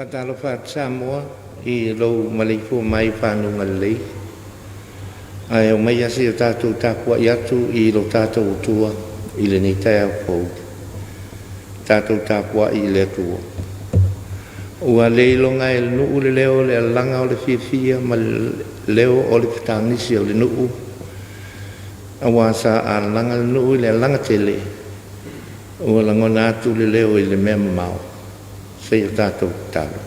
Faatalofa atu Samoa i lou maleifua mai i faguga lelei ae omaia seia o tatou tapuai atu i lo tatou Atua i lenei taeao fou. Tatou tapuai i le Atua. Ua le iloga e le nuu le leo o le alaga o le fiafia ma le leo o le fetagisi o le nuu, auā sa alaga le nuu i le alaga tele, ua lagona atu le leo i le mea mamao. Seia o tatou tatalo.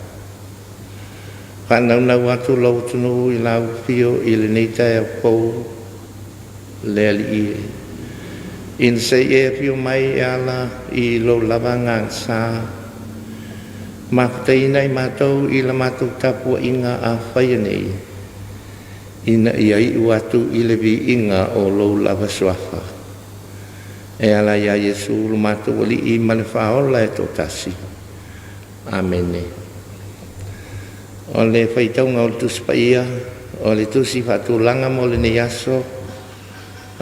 Faanaunau atu lou atunuu i lau afio i lenei taeao fou le Alii e. Ina se i e afio mai e ala i lou lava agagasa, mafutaina i matou i la matou tapuaiga a faia nei, ina ia iu atu i le viiga o lou lava suafa. E ala iā Iesu lo matou Alii ma le Faaola e toatasi. Amene. O le faitauga o le Tusi Paia, o le Tusi Faatulaga mo lenei aso,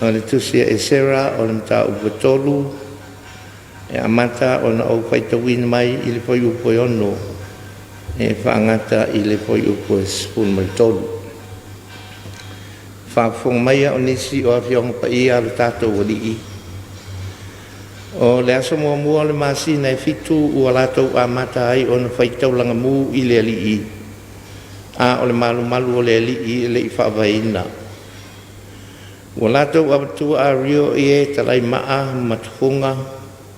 o le Tusi a Esera o le mataupu e 3, e amata ona ou faitauina mai i le fuaiupu e 6 e faagata i le fuaiupu e 13. Faafofoga maia o nisi o Afioaga Paia a lo tatou Alii. O le aso muamua o le masina e 7 ua latou amata ai ona faitau lagamu i le alii, a o le malumalu o le alii e le i faavaeina. Ua latou avatua ario i e talai maa ma tufuga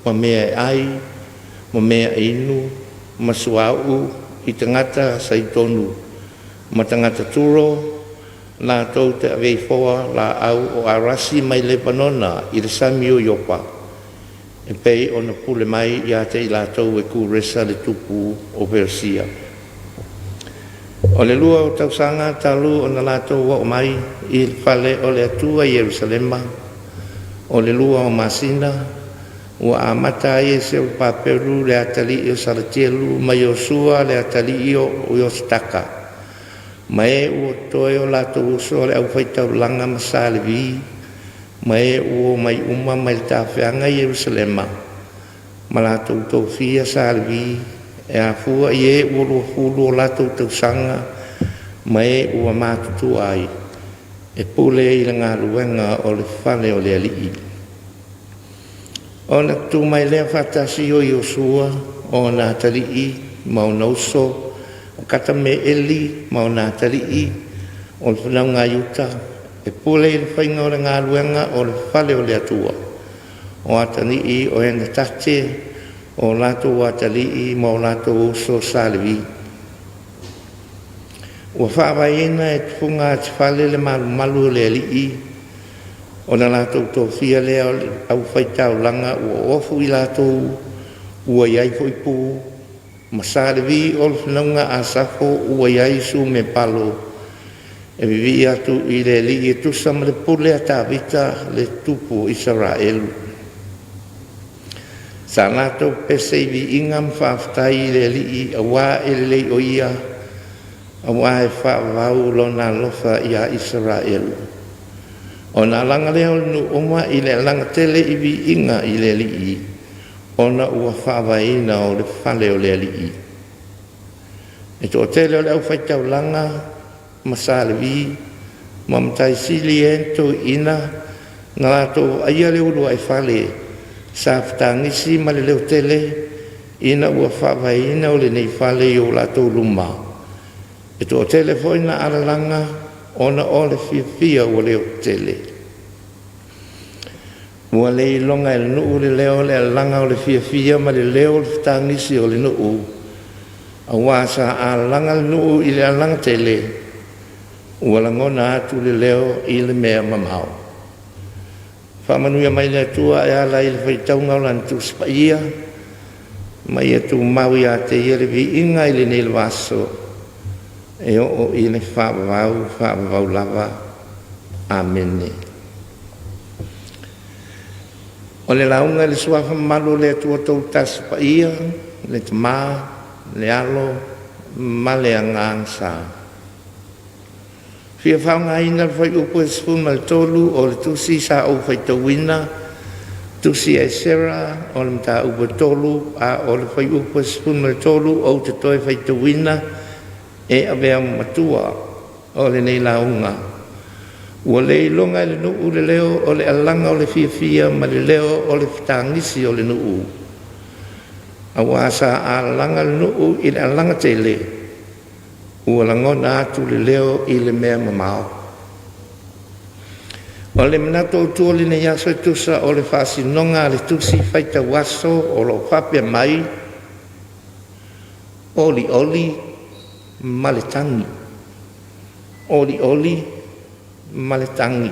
ma mea e ai ma mea e inu ma suauu i tagata Saitonu ma tagata Turo latou te aveifoa laau o arasi mai Lepanona i le sami o Iopa, e pei ona pule mai ia te i latou e Kuresa le tupu o Peresia. O le 2 o tausaga talu ona latou oo mai i le fale o le Atua i Ierusalema, o le 2 o masina, ua amata ai e Serupapelu le atalii o Salatielu ma Iosua le atalii o Iosetaka ma e ua totoe o latou uso a le aufaitaulaga ma sa Levi ma e ua omai uma mai le tafeaga i Ierusalema ma latou tofia sa Levi e afua i e ua 20 o latou tausaga ma e ua matutua ai e pule i le galuega o le fale o le Alii. Ona tutu mai lea faatasi o Iosua o ona atalii ma ona uso, o Katameeli ma ona atalii, o le fanauga a Iuta, e pule i le faiga o le galuega o le fale o le Atua, o atalii o Henatate, o latou atalii ma o latou uso sa Levi. Ua faavaeina e tufuga atifale le malumalu o le alii, ona latou tofia lea o le aufaitaulaga ua ofu i latou ua i ai foi pu, ma sa Levi o le fanauga a Asafo ua i ai sumepalo e vivii atu i le Alii e tusa ma le pule a Tavita le tupu o Isaraelu. Sa latou pese i viiga ma faafetai i le Alii auā e lelei o ia, auā e faavavau lona alofa iā Isaraelu. Ona alaga lea o le nuu uma i le alaga tele i viiga i le Alii, ona ua faavaeina o le fale o le Alii. E toatele o le aufaitaulaga ma sa Levi ma mataisili e na toeaiina na latou vaaia le uluai fale sa fetagisi ma le leotele ina ua faavaeina o lenei fale i o latou luma. E toatele foi na alalaga ona o le fiafia ua leotele. Ua le iloga e le nuu le leo o le alaga o le fiafia ma le leo o le fetagisi o le nuu, auā sa alaga le nuu i le alaga tele, ua lagona atu le leo i le mea mamao. Faamanuia mai le Atua e ala i le faitauga o Lana Tusi Paia. Ma ia tumau ia te Ia le viiga i lenei lava aso e oo i le faavavau faavavau lava. Amene. O le lauga i le Suafa mamalu o le Atua Toatasi Paia, le Tama, le Alo ma le Agaga Sa. Fia faaaogaina le fuaiupu e 13 o le Tusi sa ou faitauina, Tusi a Esera o le Mataupu e 3, a o le fuaiupu e 13 ou te toe faitauina e avea ma matua o lenei lauga. Ua le iloga e le nuu le leo o le alaga o le fiafia ma le leo o le fetagisi o le nuu, aua sa alaga le nuu i le alaga tele, ua lagona atu le leo i le mea mamao. O le manatu autu o lenei aso e tusa o le faasinoga a le Tusi Faitau Aso o lo o faapea mai: Olioli ma le Tagi. Olioli ma le Tagi.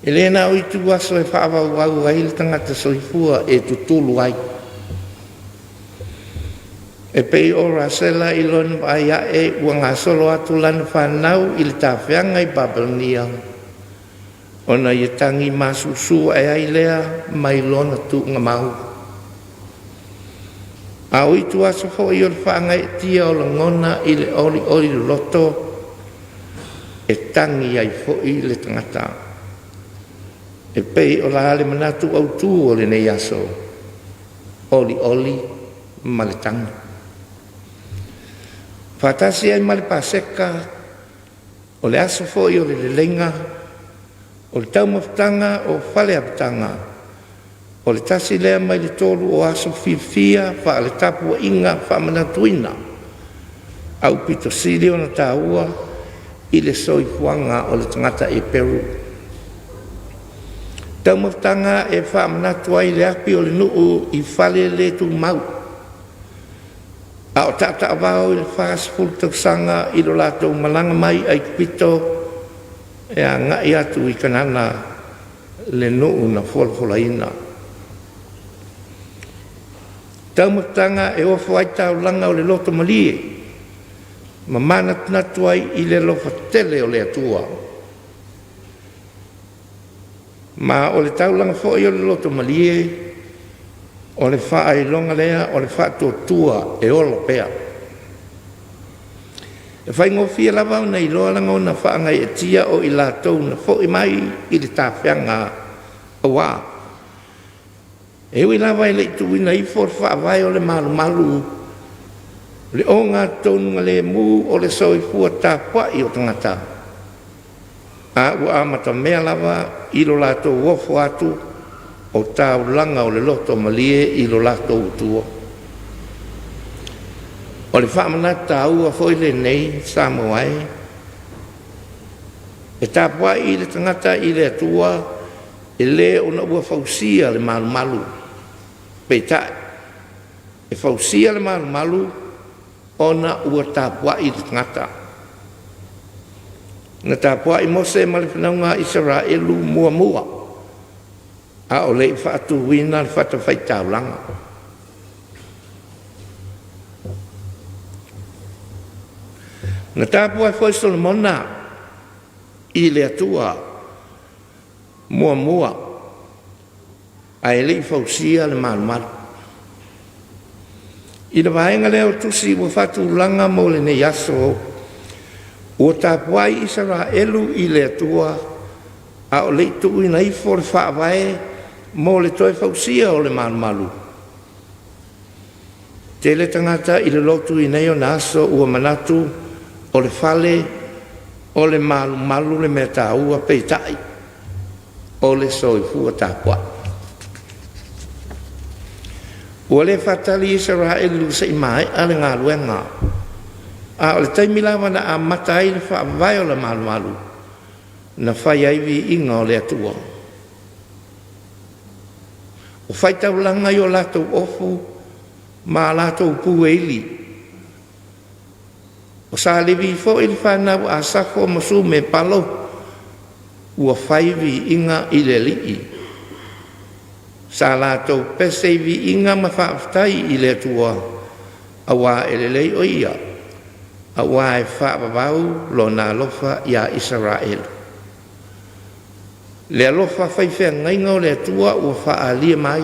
E le na o ituaso e faavauvau ai le tagata soifua e tutulu ai. E pei o Rasela i lona vaai ae ua gasolo atu lana fanau i le tafeaga i Papelonia, ona ia tagi masusu ae ai lea mai lona tuugamau. A o ituaso foi o le faagaeetia o lagona i le olioli loloto, e tagi ai foi le tagata. E pei o le manatu autu o lenei aso, olioli ma le tagi. Faatasi ai ma le Paseka, o le aso foi o le leleiga, o le taumafataga o fale apitaga, o le tasi lea mai le tolu o aso fiafia faale-tapuaiga faamanatuina aupito sili ona taua i le soifuaga o le tagata Eperu. Taumafataga e faamanatu ai le api o le nuu i fale le tumau a o taataavao i le 40 tausaga i lo latou malaga mai Aikupito e agai atu i Kanana, le nuu na folafolaina. Taumafataga e ofo ai taulaga o le loto malie ma manatunatu ai i le alofa tele o le Atua. Ma o le taulaga foi o le loto malie o le faailoga lea o le faatuatua e ola pea. E faigofie lava ona iloa lagona faagaeetia o i latou na foi mai i le tafeaga, aua e ui lava e le i tuuina ifo le faavae o le malumalu, le ogatotonugalemu o le soifua tapuai o tagata, a ua amatamea lava i lo latou ofo atu o taulaga o le loto malie i lo latou Atua. O le faamanatu taua foi lenei Samoa e, e tapuai le tagata i le Atua e le ona ua fausia le malumalu, peitai e fausia le malumalu ona ua tapuai le tagata. Na tapuai Mose ma le fanauga a Isaraelu muamua a o le i faatuina le fatafaitaulaga. Na tapuai foi Solomona i le Atua muamua ae le i fausia le malumalu. I le vaega lea o tusi ua faatulaga mo lenei aso, ua tapuai Isaraelu i le Atua a o le i tuuina ifo le faavae mo le toe fausia o le malumalu. Tele tagata i le lotu i nei ona aso ua manatu o le fale o le malumalu le mea taua, peitai o le soifua tapuai. Ua le faatali Isaraelu se i maea le galuega, a o le taimi lava na amata ai le faavae o le malumalu na fai ai viiga o le Atua. Ua faitaulaga i o latou ofu ma a latou pu e ili. O Sa Levi foi le fanau a Asafo ma Sumepalo ua fai viiga i le Alii. Sa latou pese i viiga ma faafetai i le Atua, auā e lelei o Ia, auā e faavavau Lona alofa ia Isaraelu. Le alofa faifeagaiga o le Atua ua faaalia mai,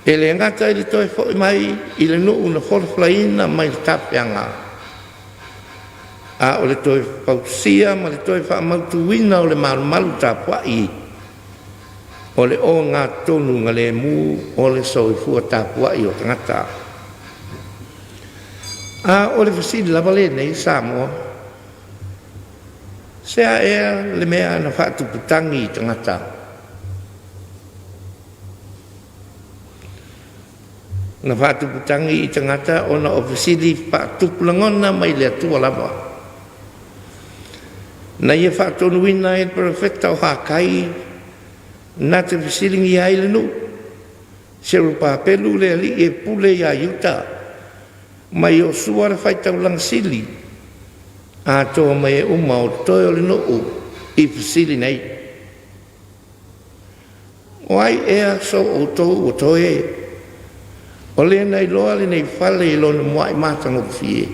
e le gata i le toe foi mai i le nuu na folafolaina mai le tafeaga, a o le toe fausia ma le toe faamautuina o le malumalu tapuai o le ogatonugalemu o le soifua tapuai o tagata. A o le fesili lava lenei Samoa, se a ea le mea na faatupu tagi i tagata? Na faatupu tagi i tagata ona o fesili faatupu lagona mai le Atua lava. Na ia faatonuina ai le Perofeta o Hakai na te fesiligia ai le nuu, Serupapelu le alii e pule ia Iuta ma Iosua le faitaulaga sili, atoa ma e uma o totoe o le nuu i fesili nei: O ai ea so outou ua toe, o le na iloa lenei fale i lona muai matagofie?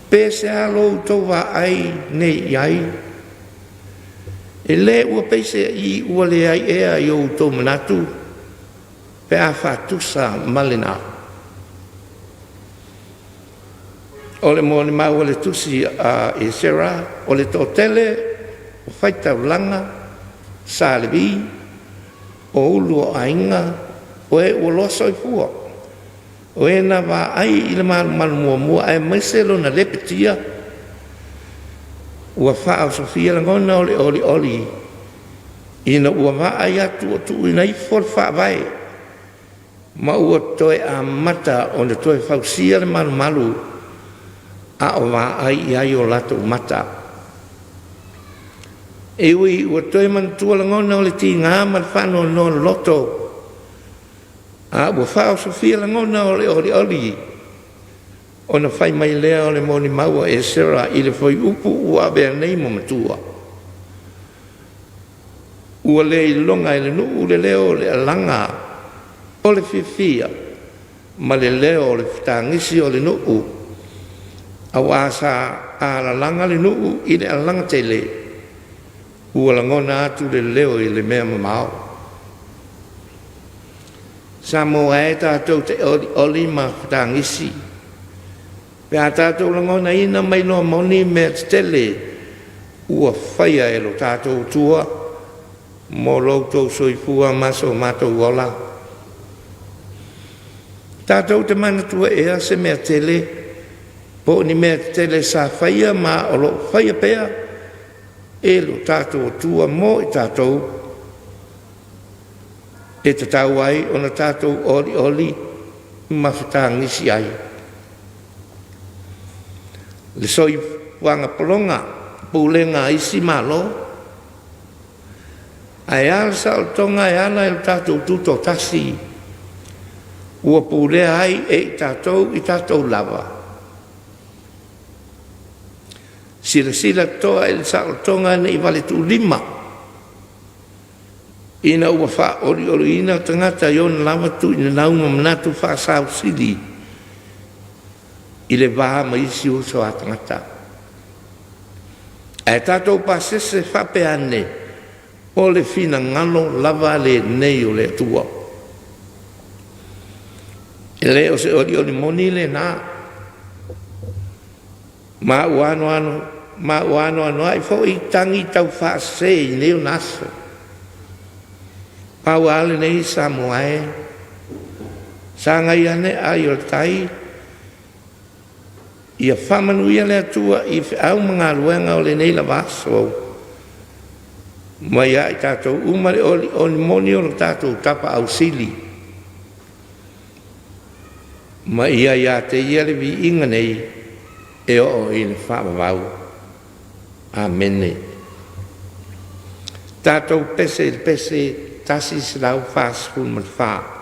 Pe sea lo outou vaai nei i ai? E le ua peiseai ua leai ea i o outou manatu pe a faatusa ma lena? O le molimau a le tusi a Esera, o le toatele o faitaulaga sa Levi o ulu o aiga o e ua loa soifua, o e na vaai i le malumalu muamua aemaise lona lepetia, ua faaosofia lagona o le olioli ina ua vaai atu ua tuuina ifo le faavae ma ua toe amata ona toe fausia le malumalu a o vaai i ai o latou mata. E ui ua toe manatua lagona o le tiga ma le faanoanoa loloto, a ua faaosofia lagona o le olioli ona fai mai lea o le molimau a Esera i le fuaiupu ua avea nei ma matua. Ua le iloga e le nuu le leo o le alaga o le fiafia ma le leo o le fetagisi o le nuu, auā sa alalaga le nuu i le alaga tele, ua lagona atu le leo i le mea mamao. Samoa e, tatou te olioli ma fetagisi pe a tatou lagonaina ma iloa moni mea tetele ua faia e lo tatou Atua mo lo outou soifua ma so matou ola. Tatou te manatua ea se mea tele po o ni mea tetele sa faia ma o lo o faia pea e lo tatou Atua mo i tatou e tatau ai ona tatou olioli ma fetagisi ai. Le soifuaga pologa, pulega a isi Malo, ae a le saolotoga e ala i le tatou Tutoatasi ua pulea ai e i tatou i tatou lava? Silasila totoa i le saolotoga ne i vale tuulima ina ua faaolioliina tagata i ona lava tuuinanau ma manatu faasausili i le va ma isi uso a tagata. Ae tatou pasese faapea ane, o le finagalo lava lenei o le Atua. E le o se olioli moni lena, ma ua anoanoai foi tagi taufaasese i nei ona aso. Pau a lenei Samoa e, sagai ane ai o le tai, ia faamanuia le Atua i feau ma galuega o lenei lava aso ma ia i tatou uma le olioli moni o lo tatou Tapaau Sili ma ia ia te Ia le viiga nei e oo i le faavavau. Amene. Tatou pese i le pese 144.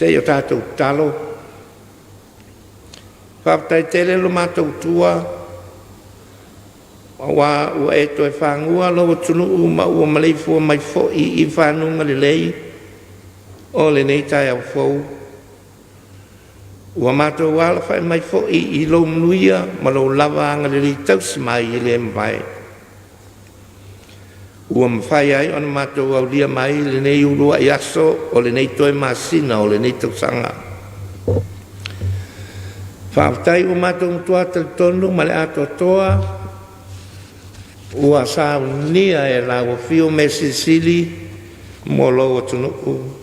Se i o tatou tatalo. Faafetai tele lo matou Atua aua ua e toe fagua lou atunuu ma ua maleifua mai foi i fanuga lelei o lenei taeao fou. Ua matou alafai mai foi i lou manuia ma lou lava agalelei tausi mai e le mavae, ua mafai ai ona matou aulia mai lenei uluai aso o lenei toe masina o lenei tausaga. Faafetai ua matou matua talitonu ma le atoatoa ua saunia e lau Afio Meia Silisili mo lou atunuu.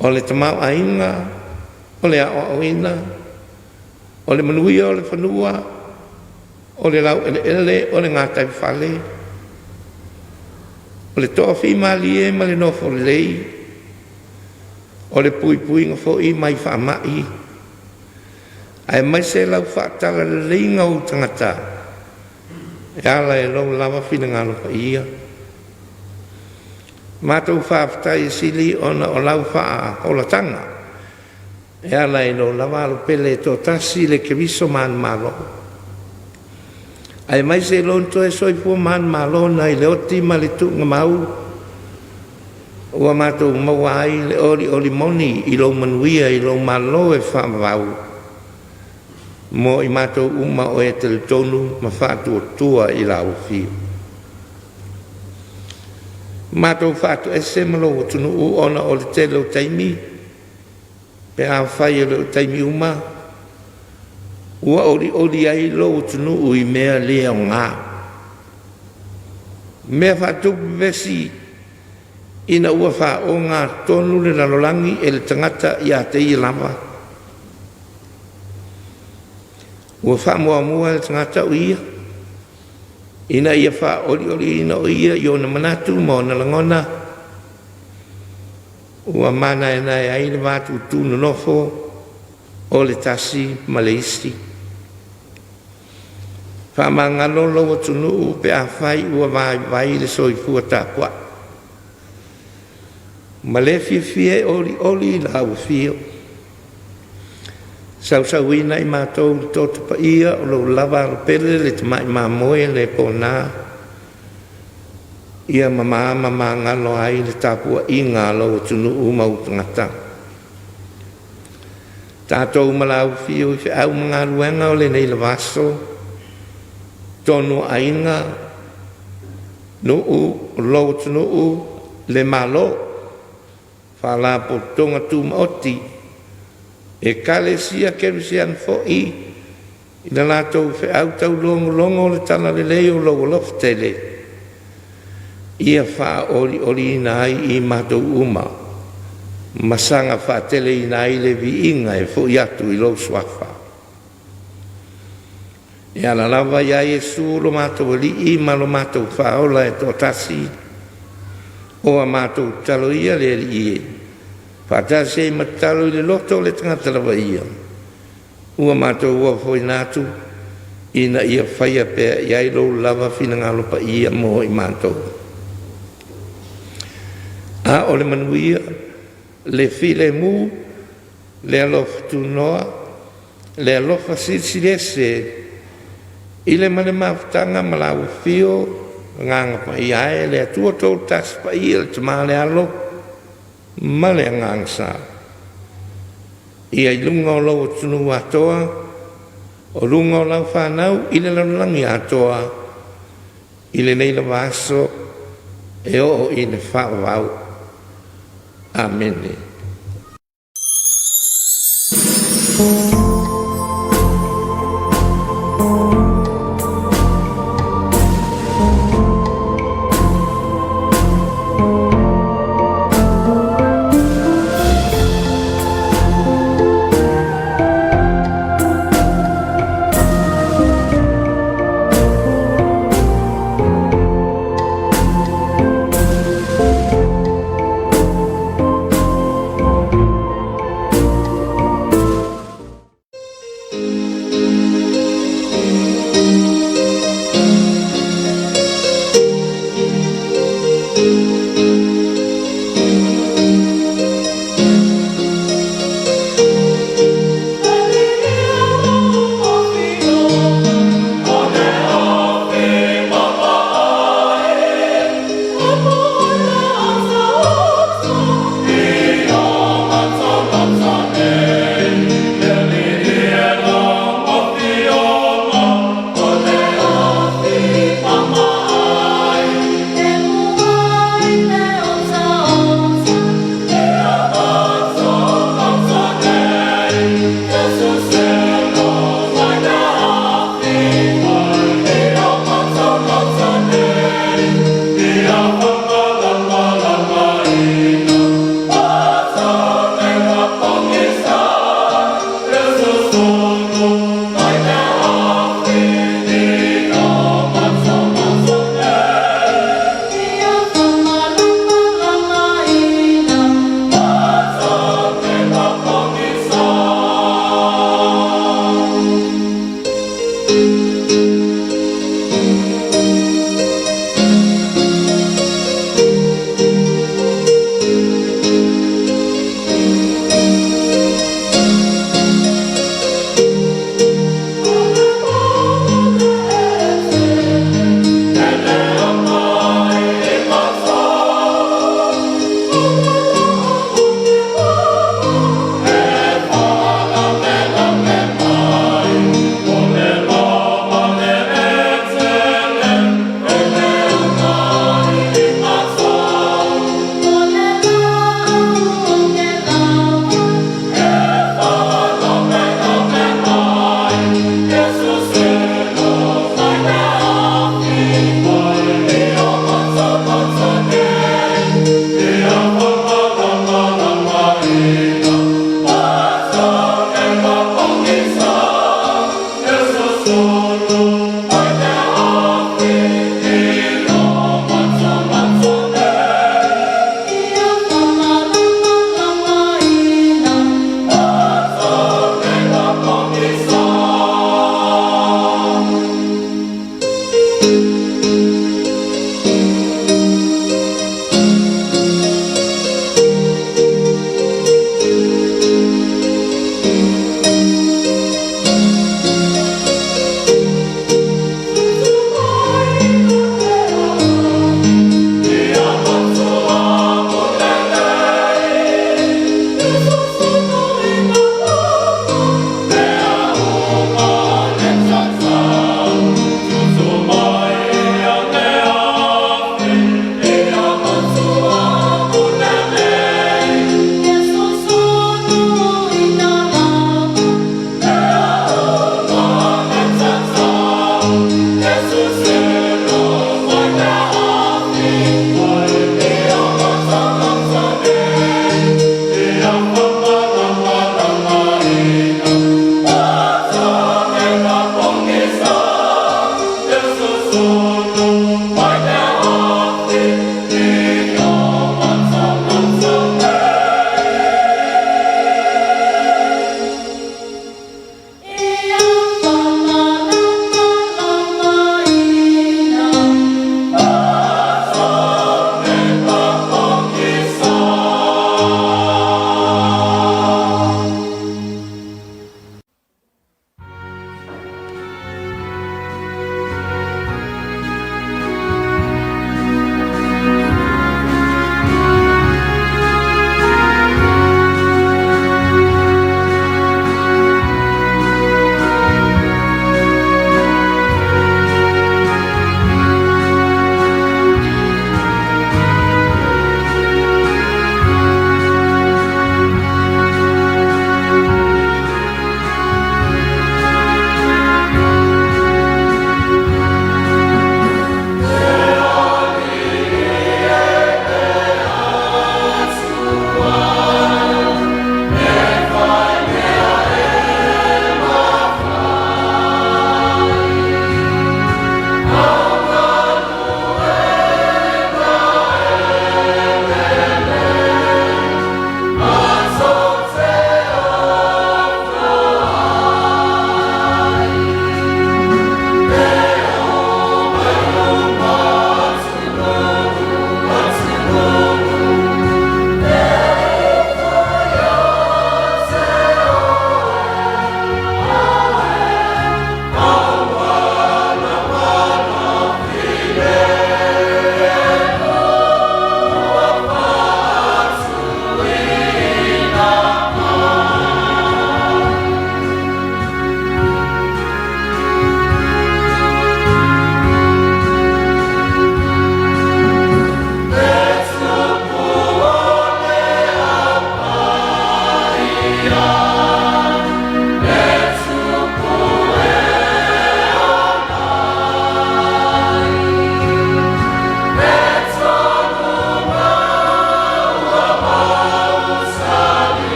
O le tamaoaiga, o le aoaoina, o le manuia o le fanua, o le laueleele o le gataifale, o le toafimalie ma le nofo lelei, o le puipuiga foi mai faamai, aemaise lau faatalaleleiga o ou tagata e ala i lou lava finagalo paia. Matou faafetai sili ona o lau faaolataga e ala i lou lava Alo Pele e toatasi le Keriso manumalo, aemaise lona toe soifua manumalo nai le oti ma le tuugamau ua matou maua ai le olioli moni i lou manuia i lou Malo e faavavau mo i matou uma o e talitonu ma faatuatua i lau Afio. Matou faatoese ma lou atunuu ona o le tele o taimi pe afai e le o taimi uma ua olioli ai lou atunuu i mea le aoga, mea faatupu vevesi ina ua faaogatotonu le lalolagi e le tagata ia te ia lava. Ua faamuamua le tagata o ia ina ia faaolioliina o ia i ona manatu ma ona lagona ua manaenae ai le va tutuunonofo o le tasi ma le isi. Faamagalo lou atunuu pe afai ua vaivai le soifua tapuai ma le fiafia e olioli i lau afio. Sausuina i matou i le Toto Paia o lou lava Alo Pele le Tamai Mamoe le pona, ia mama ma magalo ai le tapuaiga a lou atunuu ma ou tagata. Tatou ma lau Afio i feau ma galuega o lenei lava aso, tonu o aiga, nuu o lou atunuu, le Malo, Faalapotopotoga Tumaoti, Ekalesia Kerisiano foi i la latou feau taulogologo o le Talalelei o lou Alofa Tele, ia faaolioliina ai i matou uma ma saga faateleina ai le viiga e foi atu i lou Suafa. E ala lava ia Iesu lo matou Alii ma lo matou Faaola e toatasi, o a matou tatalo ia le Alii e, faatasi ai ma tatalo i le loto o le tagata lava ia, ua matou ofoina atu ina ia faia pea i ai lou lava finagalo paia mo i matou. A o le manuia, le filemu, le alofa tunoa, le alofa silisili ese i le ma le mafutaga ma lau Afio Agaga Paia e, le Atua Toatasi Paia, le Tama le Alo ma le Agaga Sa, ia i luga o lou atunuu atoa, o luga o lau fanau i le lalolagi atoa, i lenei lava aso e oo i le faavavau. Amene. Soul.